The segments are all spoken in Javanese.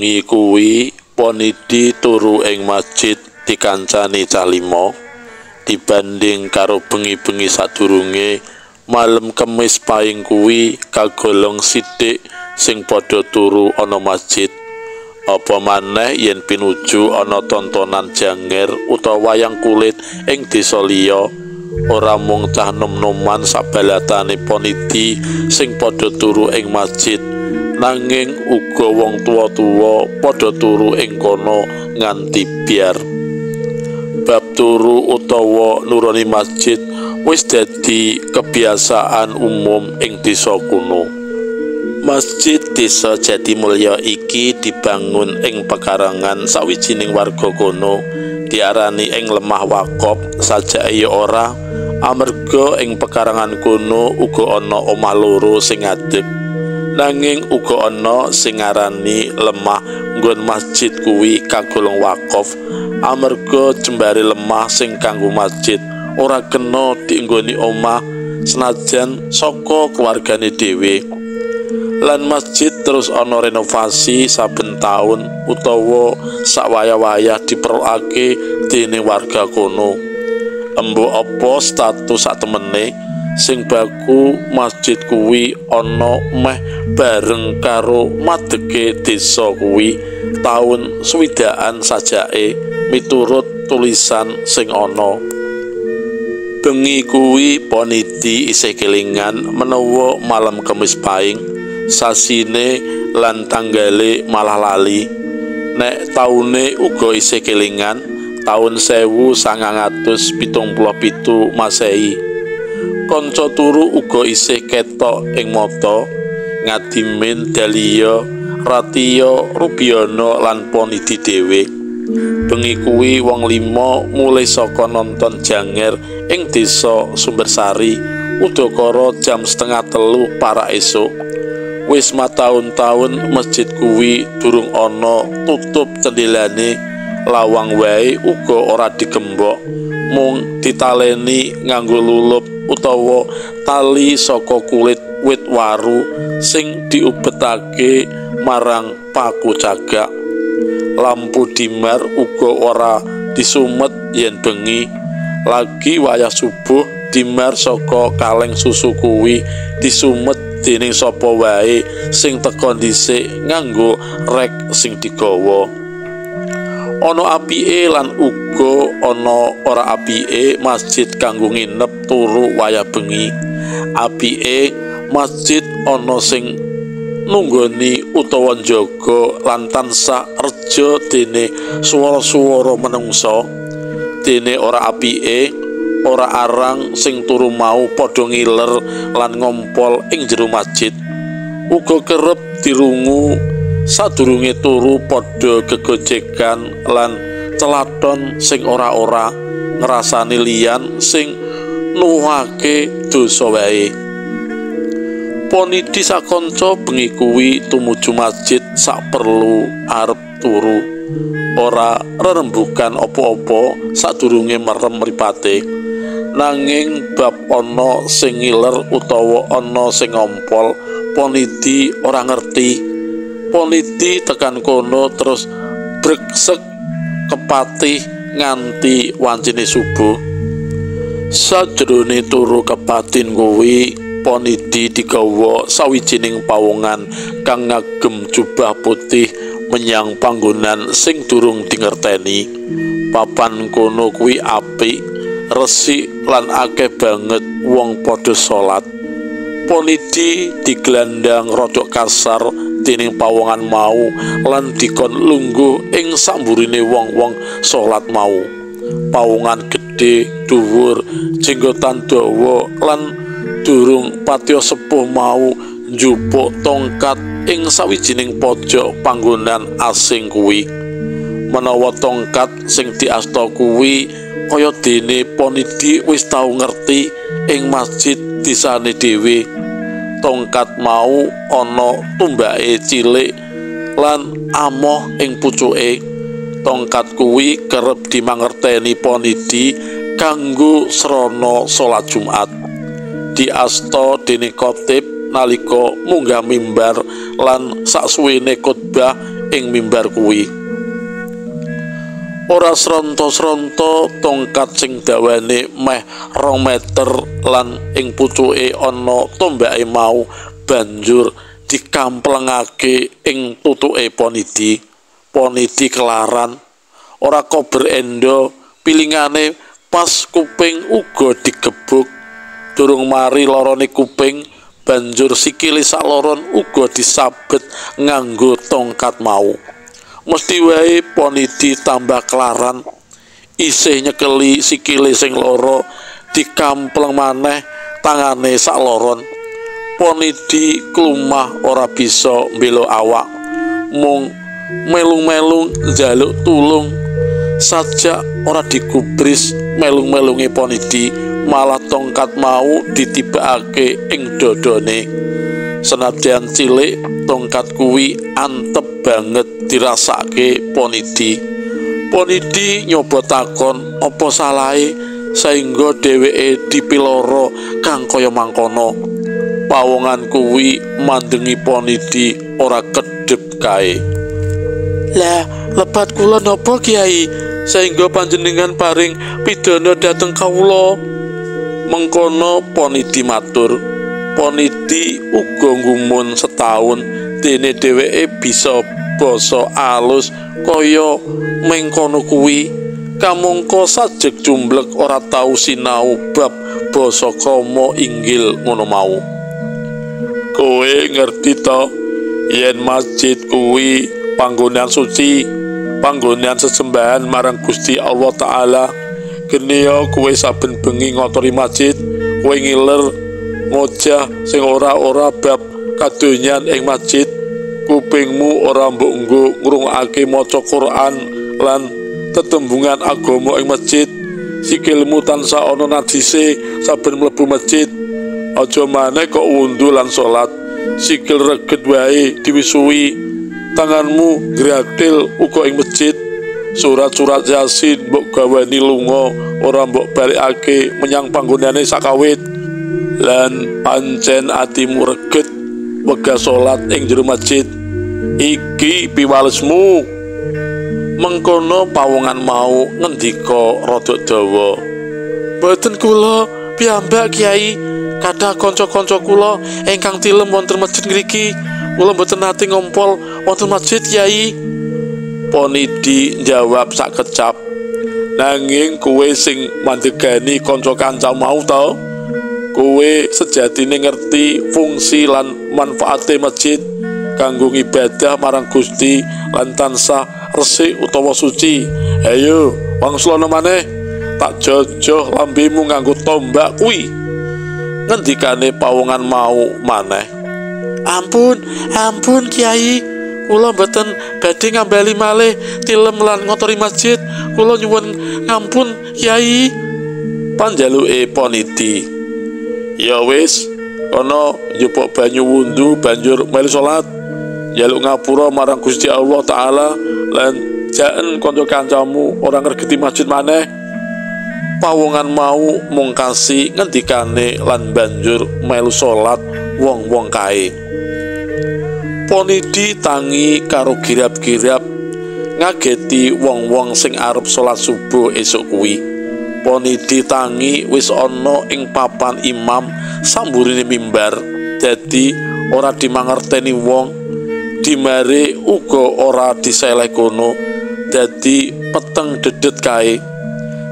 Bengi kuwi Ponidi turu ing masjid dikancani cah lima. Dibanding karo bengi-bengi sadurunge, malem Kemis Paing kuwi kagolong sithik sing padha turu ana masjid. Apa maneh yen pinuju ana tontonan janger utawa wayang kulit ing desa liya, ora mung cah nom-noman sabalatane Ponidi sing padha turu ing masjid, nanging uga wong tuwa-tuwa padha turu ing kono nganti biar. Bab turu utawa nuroni masjid wis dadi kebiasaan umum ing desa kuno. Masjid Desa Jatimulya iki dibangun ing pekarangan sawijining warga kono, diarani ing lemah wakop sajake ya ora, amarga ing pekarangan kono uga ana omah loro sing ngadeg. Nanging uga ana sing ngarani lemah nggon masjid kuwi kagolong wakaf, amarga jembare lemah sing kanggo masjid ora kena dienggoni omah senajan saka keluargane dhewe. Lan masjid terus ana renovasi saben taun utawa sakwayah-wayah diperlokake dening warga kono. Embuh apa status satemene sing baku masjid kuwi ana meh bareng karo madege desa kuwi taun swidakan sajake miturut tulisan sing ana. Bengi kuwi Ponidi isih kelingan menawa malam Kemis Paing sasine lan tanggale malah lali. Nek taune uga isih kelingan, taun 1977 Masehi. Kanca turu uga isih ketok ing mata, Ngadimin, Dahlia, Ratio, Rubiono lan Ponidi dhewe. Bengi kuwi wong lima mulih saka nonton janger ing desa Sumbersari udakara jam 2:30 para esuk. Wis mataun-taun masjid kuwi durung ana tutup cendelane, lawang wae uga ora digembok, mung ditaleni nganggo lulup utawa tali saka kulit wit waru sing diubetake marang paku cagak. Lampu dimar uga ora disumet yen bengi. Lagi wayah subuh dimar saka kaleng susu kuwi disumet dening sapa wae sing teka dhisik nganggo rek sing digawa. Ana apike lan uga ana ora apike masjid kanggo nginep turu wayah bengi. Apike masjid ana sing nunggoni utawa njaga lan tansah reja dene swara-swara menungsa. Dene ora apike ora arang sing turu mau padha ngiler lan ngompol ing jero masjid. Uga kerep dirungu sadurunge turu padha gegojekan lan celaton sing ora-ora ngrasani liyan sing nuwake dosa wae. Ponidi sakanca bengi kuwi tumuju masjid sak perlu arep turu. Ora rerembukan apa-apa sadurunge merem mripate. Nanging bab ana sing ngiler utawa ana sing ngompol, Ponidi ora ngerti. Ponidi tekan kono terus breksek kepatih nganti wancine subuh. Sajrone turu kepatin kuwi, Ponidi digawa sawijining pawongan kang ngagem jubah putih menyang panggonan sing durung dingerteni. Papan kono kuwi apik, resik lan akeh banget wong padha salat. Ponidi digelandang rodok kasar dening pawongan mau lan dikon lungguh ing samburine wong-wong salat mau. Pawongan gedhe, dhuwur, jenggotan dawa lan durung patiya sepuh mau njupuk tongkat ing sawijining pojok panggonan asing kuwi. Menawa tongkat sing diasta kuwi kaya dene Ponidi wis tau ngerti ing masjid desane dhewe. Tongkat mau ana tumbake cilik lan amoh ing pucuke. Tongkat kuwi kerep dimangerteni Ponidi kanggo srana salat Jumat. Diasta dening khotib nalika munggah mimbar lan saksuwene khotbah ing mimbar kuwi. Ora sronto-sronto tongkat sing dawane meh 2 meter lan ing pucuke ana tombake mau banjur dikamplengake ing tutuke Ponidi. Ponidi kelaran, ora kober endo, pilingane pas kuping uga digebuk. Durung mari lorone kuping, banjur sikile sakloron uga disabet nganggo tongkat mau. Mesti wae Ponidi tambah kelaran, isih nyekeli sikile sing loro, dikampleng maneh tangane sakloron. Ponidi klumah ora bisa mbela awak, mung melung-melung njaluk tulung. Sajak ora digubris melung-melunge Ponidi, malah tongkat mau ditibakake ing dodone. Senadyan cilik, tongkat kuwi antep banget dirasake Ponidi. Ponidi nyoba takon apa salahe saengga dheweke dipiloro kang kaya mangkono. Pawongan kuwi mandengi Ponidi ora kedhep kae. Lah, lepat kula napa Kiai saengga panjenengan paring pidana dhateng kawula? Mengkono Ponidi matur. Ponidi uga nggumun setahun dene dheweke bisa basa alus kaya mengkono kuwi. Kamangka sajeg jumblek ora tau sinau bab basa krama inggil ngono mau. Kowe ngerti to yen masjid kuwi panggonan suci, panggonan sesembahan marang Gusti Allah Ta'ala. Geniya kowe saben bengi ngotori masjid, kowe ngiler ngojah sing ora-ora bab kadonyan ing masjid. Kupingmu ora mbok nggo ngrungokake maca Quran lan tetembungan agama ing masjid. Sikilmu tansah ana najise saben mlebu masjid. Aja maneh kok wundu lan salat, sikil reget wae diwisuwi. Tanganmu gratil uga ing masjid. Surat-surat Yasin mbok gawani lunga, ora mbok balekake menyang panggonane sakawit. Lan pancen atimu reget wegah salat ing jero masjid. Iki piwalesmu. Mengkono pawongan mau ngendika rada dawa. Mboten kula piyambak Kiai, kathah kanca-kanca kula ingkang tilem wonten masjid ngriki. Kula mboten nate ngompol wonten masjid Kiai. Ponidi njawab sakecap. Nanging kowe sing mandegani kanca-kanca mau to? Kowe sejatine ngerti fungsi lan manfaate masjid kanggo ibadah marang Gusti lan tansah resik utawa suci. Ayo, wangsulana maneh, tak jojoh lambemu nganggo tombak kuwi. Ngendikane pawongan mau maneh. Ampun, ampun Kiai, kula mboten badhe ngambali malih tilem lan ngotori masjid. Kula nyuwun ngampun Kiai. Panjaluke Ponidi. Ya wis, kono njupuk banyu wundu banjur melu salat. Njaluk ngapura marang Gusti Allah Ta'ala lan jaen kanca kancamu ora ngregeti masjid maneh. Pawongan mau mungkasi ngendikane lan banjur melu salat wong-wong kae. Ponidi tangi karo girap-girap ngageti wong-wong sing arep salat subuh esuk kuwi. Ponidi tangi wis ana ing papan imam samburine mimbar, dadi ora dimangerteni wong. Dimare uga ora diseleh kono, dadi peteng dedet kae.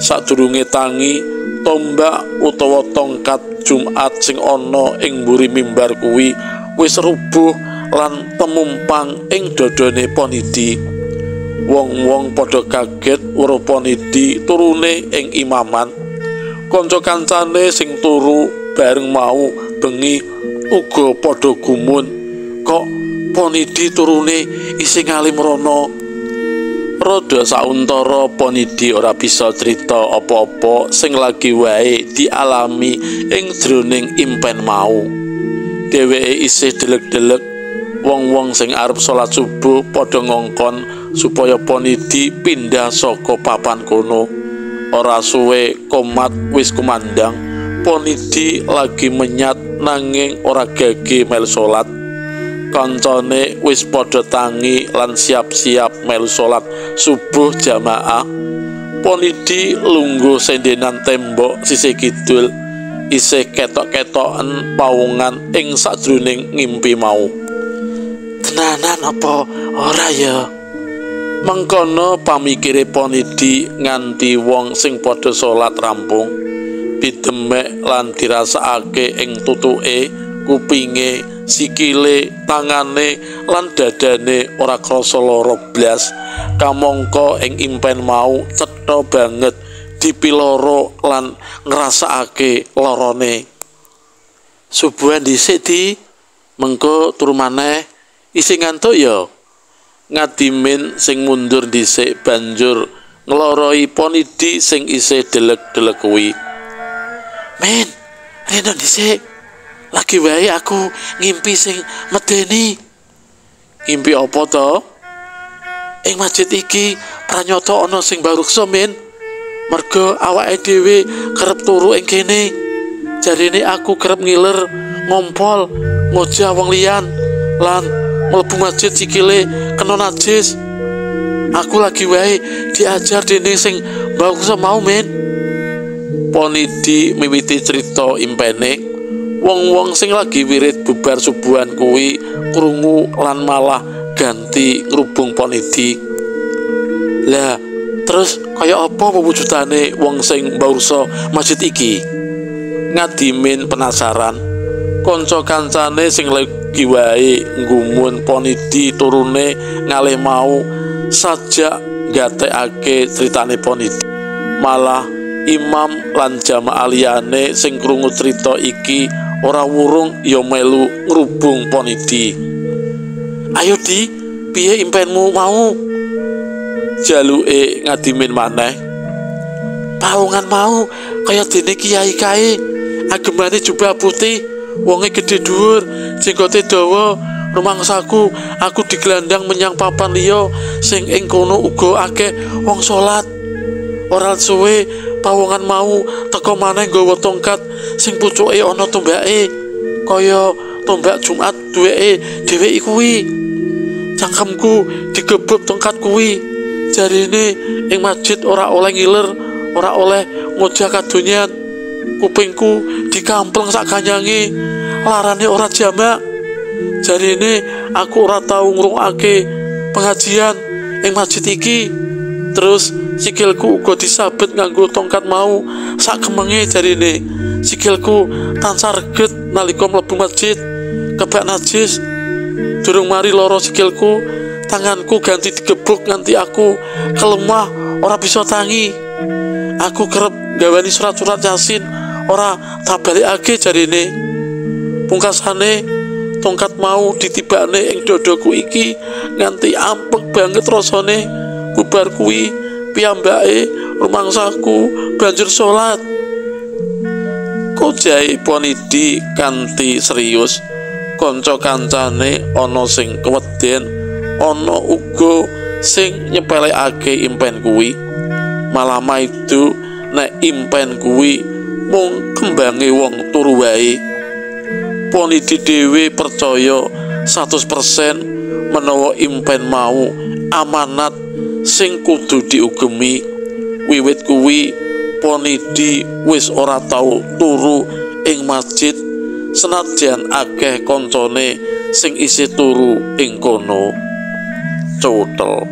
Sadurunge tangi, tombak utawa tongkat Jumat sing ana ing mburi mimbar kuwi wis rubuh lan temumpang ing dodone Ponidi. Wong-wong padha kaget weruh Ponidi turune ing imaman. Kanca-kancane sing turu bareng mau bengi uga padha gumun, kok Ponidi turune isih ngalim rono. Rada sauntara Ponidi ora bisa crita apa-apa sing lagi wae dialami ing jroning impen mau. Dheweke isih delek-delek. Wong-wong sing arep salat subuh padha ngongkon supaya Ponidi pindah saka papan kono. Ora suwe komat wis kumandang, Ponidi lagi menyat nanging ora gage melu salat. Kancane wis padha tangi lan siap-siap melu salat subuh jamaah. Ponidi lungguh sendenan tembok sisih kidul, isih ketok-ketoken pawongan ing sajroning ngimpi mau. Tenanan apa ora ya? Mengkono pamikire Ponidi nganti wong sing padha salat rampung, didemek lan dirasakake ing tutuke, kupinge, sikile, tangane lan dadane ora krasa lara blas. Kamangka ing impen mau cetha banget dipiloro lan ngrasakake larane. Subuhan dhisik di, mengko turu maneh, isih ngantuk ya. Ngadimin sing mundur dhisik banjur ngloroi Ponidi sing isih delek-delek kuwi. Men, rene dhisik. Lagi wae aku ngimpi sing medeni. Ngimpi apa to? Ing masjid iki pranyata ana sing mbaruksa, men. Mergo awake dhewe kerep turu ing kene. Jarine aku kerep ngiler, ngompol, ngojah wong liyan lan mlebu masjid sikile kena najis. Aku lagi wae diajar dening sing mbaruksa mau, men. Ponidi miwiti crita impene. Wong-wong sing lagi wirid bubar subuhan kuwi krungu lan malah ganti ngrubung Ponidi. Lah, terus kaya apa wujudane wong sing mbaursa masjid iki? Ngadimin penasaran. Kanca-kancane sing lagi wae nggumun Ponidi turune ngalih mau sajak gatekake critane Ponidi. Malah imam lan jamaah liyane sing krungu crita iki ora wurung ya melu ngrubung Ponidi. Ayo di, piye impenmu mau? Jaluke Ngadimin maneh. Pawongan mau kaya dene kiai kae, agemane jubah putih, wonge gedhe dhuwur, jenggote dawa. Rumangsaku aku digelandang menyang papan liya sing ing kono uga akeh wong salat. Ora suwe pawongan mau teka maneh nggawa tongkat sing pucuke ana tombake, kaya tombak Jumat duweke dheweke kuwi. Cangkemku digebuk tongkat kuwi. Jarine ing masjid ora oleh ngiler, ora oleh ngojah kadonyan. Kupingku dikampleng sak kanyange, larane ora jamak. Jarine aku ora tau ngrungokake pengajian ing masjid iki. Terus sikilku uga disabet nganggo tongkat mau sak kemenge jarine. Sikilku tansah reget nalika mlebu masjid, kebak najis. Durung mari lara sikilku, tanganku ganti digebuk nganti aku kelemah ora bisa tangi. Aku kerep gawani surat-surat Yasin ora tak balikake jarine. Pungkasane tongkat mau ditibakne ing dadaku iki nganti ampek banget rasane. Bubar kuwi piyambake rumangsaku banjur salat. Kojahe Ponidi kanthi serius. Kanca-kancane ana sing keweden, ana uga sing nyepelekake impen kuwi. Malah maidu nek impen kuwi mung kembange wong turu wae. Ponidi dhewe percaya 100% menawa impen mau amanat sing kudu diugemi. Wiwit kuwi Ponidi wis ora tau turu ing masjid senajan akeh koncone sing isih turu ing kono. Cotel.